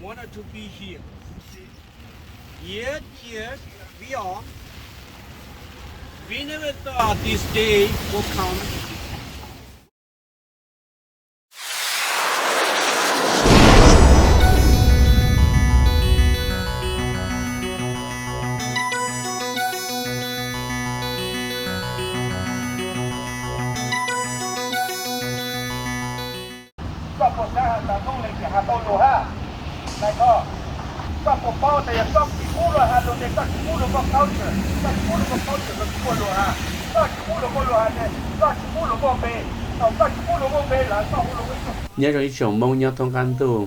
wanted to be here. Yet, yet, we are. We never thought this day will come. Koj puas xav has tas Moob Leeg tseem has tau lus hab? Nais Thoj, koj puas paub tas yog koj tsis pub luag has lus ces koj tsis pub luag muaj culture, koj tsis pub luag muaj culture los tsis muaj lus has, koj tsis pub luag muaj lus has ces koj tsis pub luag muaj npe, thaum koj tsis pub luag muaj npe lawm koj hu luag ua ib tug. Nyob zoo ib tsoom Moob nyob thoob qab ntuj,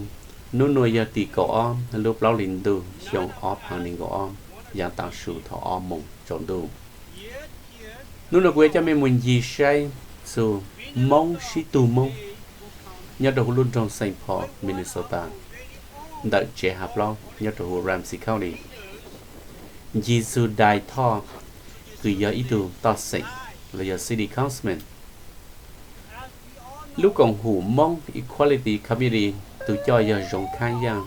hnub nuav yog tim kaum ob lub plaub hlis ntuj xyoo ob phav nees nkaum ob, yav tav su thaum ob moos tsaus ntuj. Hnub nuav kuv yuav coj mej mus ncig saib txug Moob sib tug Moob nyob rau huv lub nroog Saint Paul, Minnesota, ntawm tsev hav plaub nyob rau huv Ramsey County. Ncig txug Dai Thoj, kws yog ib tug toj xeem los yog city councilman. Lub koom hum Moob Equality Committee tug coj yog Zoov Khaab Yaaj,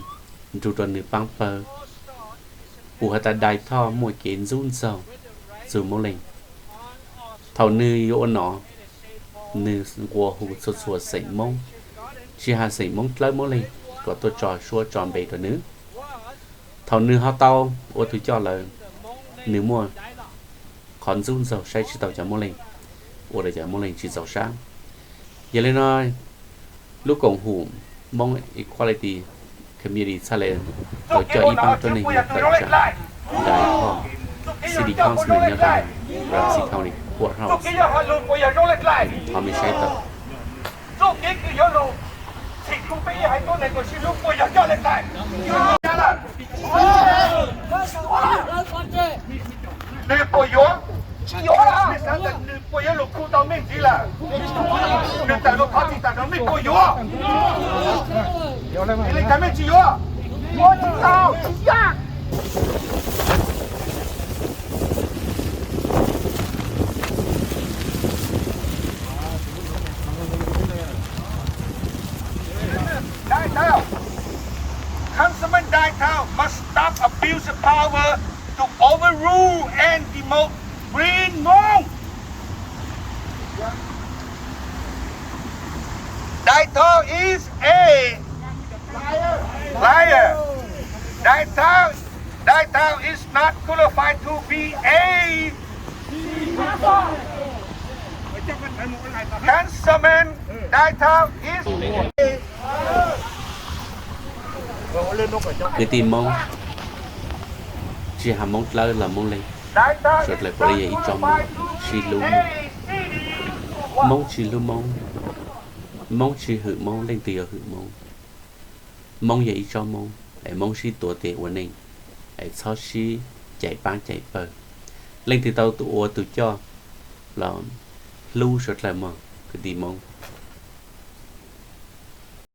nrug rua nwg paab pawg, kuas has tas Dai Thoj muaj kev ntxub ntxaug txug Moob Leej. Thaum nwg yuav ua nom, nwg nqua hu txhua txhua xeem Moob, tsi has xeem Moob dlawb Moob Leej, kom tuaj tso suab tso npe rua nwg. Thaum nwg ho tau ua tug coj lawm, nwg muaj qhov ntxub ntxaug saib tsi tau cov Moob Leej, ua rua cov Moob Leej tsi txaus sab. Yog li no, lub koom hum Moob Equality Committee txhaj le tau coj ib paab tuab neeg yog tawm tsaam Dai Thoj, city councilman nyob rau Ramsey County Courthouse. Thov mej saib tau. Nws puas yuav? Tsis yuav lawm. Nws xav tias nws puas yuav lug khu tau mej ntxiv lawm? Nws tawm lug thov txim tas nrho mej puas yuav? Leej tas mej tsis yuav. Yuav tsis tau, tsis yog. Dai Thao, Councilman Dai Thao must stop abuse of power to overrule and demote Green Hmong. Dai Thao is a liar. Dai Thao, Dai Thao is not qualified to be a councilman. Dai Thao is Kwv tij Moob, tsis has Moob dlawb los Moob Leej, suav dlawg puav leej yog ib tsob Moob sib hlub Moob. Moob tsis hlub Moob, Moob tsis hwm Moob, leej twg yuav hwm Moob? Moob yog ib tsob Moob, es Moob sib tuav tes ua neej, es txhob sib cais paab cais pawg. Leej twg tau ua tug coj los hlub suav dlawg mog kwv tij Moob.